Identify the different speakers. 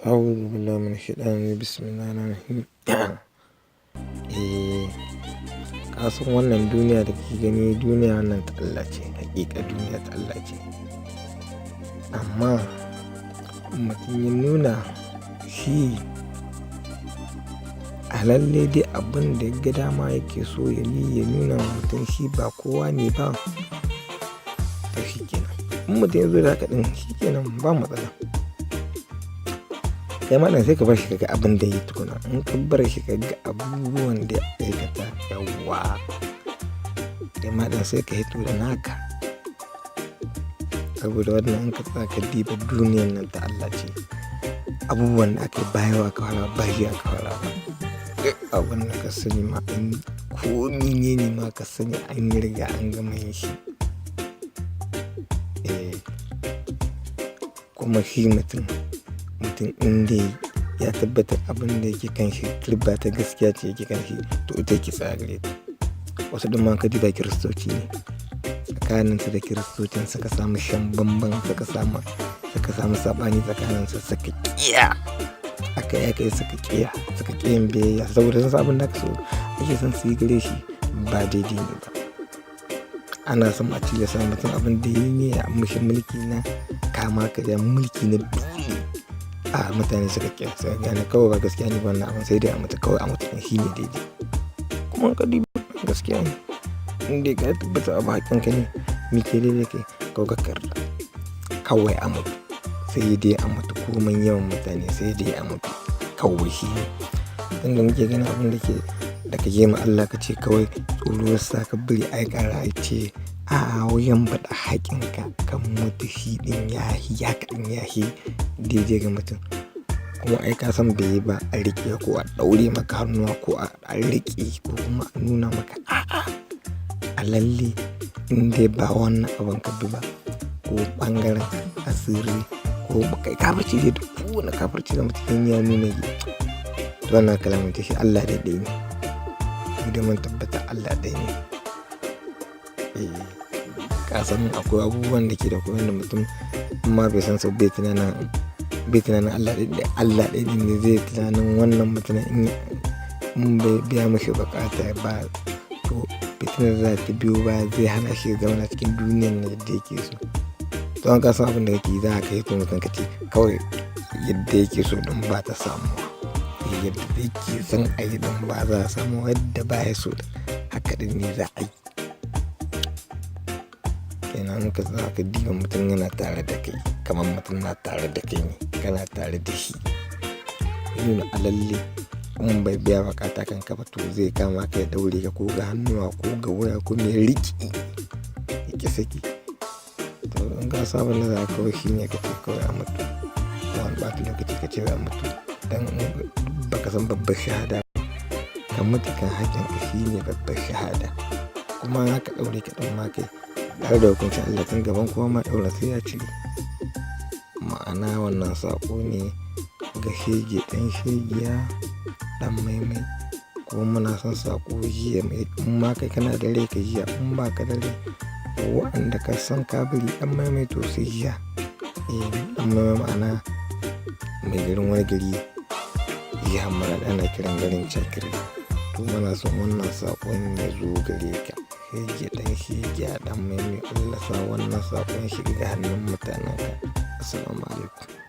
Speaker 1: A'udhu billahi minash shaitani bismillahir rahmanir rahim. Eh, ka san wannan duniya da kake gani, duniya wannan ta Allah ce, haƙiƙa duniya ta Allah ce. Amma mutum ya nuna shi a lalle dai abin da ya ga dama yake so ya yi, ya nuna wa mutum shi ba kowa ne ba, to shi kenan. In mutum ya zo da haka ɗin, shi kenan, ba matsala. Kai ma ɗin sai ka bar shi ka ga abin da ya yi tukuna. In ka bar shi ka ga abubuwan da ya aikata, yauwa, kai ma ɗin sai ka hito da naka. Saboda wannan in ka tsaya ka diba, duniyan nan ta Allah ce. Abubuwan da aka yi ba yau aka fara ba, jiya aka fara ba. Duk abun da ka sani ma an yi, ko mene ne ma ka sani, an yi riga an gama yin shi. Eh, kuma shi mutum in dai ya tabbatar abin da yake kan shi turba ta gaskiya ce yake kan shi, to ita yake tsaya gare ta. Wasu ɗin ma ka diba Kiristoci ne. Tsakaninsu da Kiristocin suka samu shan banban, suka samu saɓani tsakaninsu, suka ƙiya. Aka yi aka yi suka ƙiya, suka ƙi yin biyayya saboda sun san abin da aka so ake son su yi gare shi ba daidai ne ba. Ana son a tilasta mutum abin da yayi niyya a mishi mulki na kama karya, mulki na dole. A mutane suka ƙiya, suka gane kawai ba gaskiya ne wannan abun, sai dai a mutu, kawai a mutu ɗin shine daidai. Kuma in ka diba gaskiya ne. In dai ka tabbata abu haƙƙin ka ne, me ke daidai kai, kawai ka yarda. Kawai a mutu. Sai dai a mutu, komai yawan mutane sai dai a mutu. Kawai shi ne. Tunda muke ganin abin da ke da ka je ma Allah ka ce kawai tsoro yasa ka bari ai ƙara ce a'a, wajen faɗa haƙƙin ka kan mutu, shi ɗin yahi, haka ɗin yahi daidai ga mutum. Kuma ai ka san bai yi ba a riƙe ko a ɗaure maka hannuwa ko a riƙe ko kuma a nuna maka a'a, a lalle in dai ba wannan abun ka bi ba, ko ɓangaren asiri ko kai kafirci dai, duk kowane kafirci da mutum ya nuna yi. To wannan kalaman ce shi Allah dai ɗaya ne. Mu dai mun tabbata Allah ɗaya ne. Eh, ka san akwai abubuwan da ke da kwai wanda mutum in ma bai san su bai tunanin Allah ɗaya, Allah ɗaya ne, zai tunanin wannan mutumin in bai biya mashi buƙata ba, to fitinar za ta biyo baya, zai hana shi ya zauna cikin duniyar nan yadda yake so. To in ka san abin da kake yi, za ka hito mutum ka ce kawai yadda yake so ɗin ba ta samuwa. Yadda yake son a yi ɗin ba za a samu, yadda baya so haka ɗin ne za a yi. Kenan in ka tsaya ka diba, mutum yana tare da kai, kamar mutum na tare da kai ne, kana tare da shi. Ya nuna a lalle in bai biya buƙata kanka ba, to zai kama ka ya ɗaure ka ko ga hannuwa ko ga wuya ko mai riƙi ya ƙi saki. To in ka san abin da za ka kawai shi ne ka ce kawai a mutu. Ba wani ɓata lokaci ka ce a mutu. Dan ba ka san babbar shahada. Ka mutu kan haƙƙin ka shine babbar shahada. Kuma in aka ɗaure ka ɗin ma kai tare da hukuncin Allah, tun gaban kowa ma ɗaura sai ya cire. Ma'ana wannan saƙo ne ga shege ɗan shegiya ɗan maimai. Kuma muna son saƙo jiya mai in ma kai kana da rai ka jiya, in ba ka da rai, wa'anda ka san ka bari ɗan maimai to su jiya. Eh, ɗan maimai ma'ana mai garin wani gari, jihar Maraɗi, ana kiran garin Cakiri. To muna son wannan saƙon ya zo gare ka. Shege ɗan shegiya ɗan maimai, Allah sa wannan saƙon ya shiga ga hannun mutanen ka. Assalamu alaikum.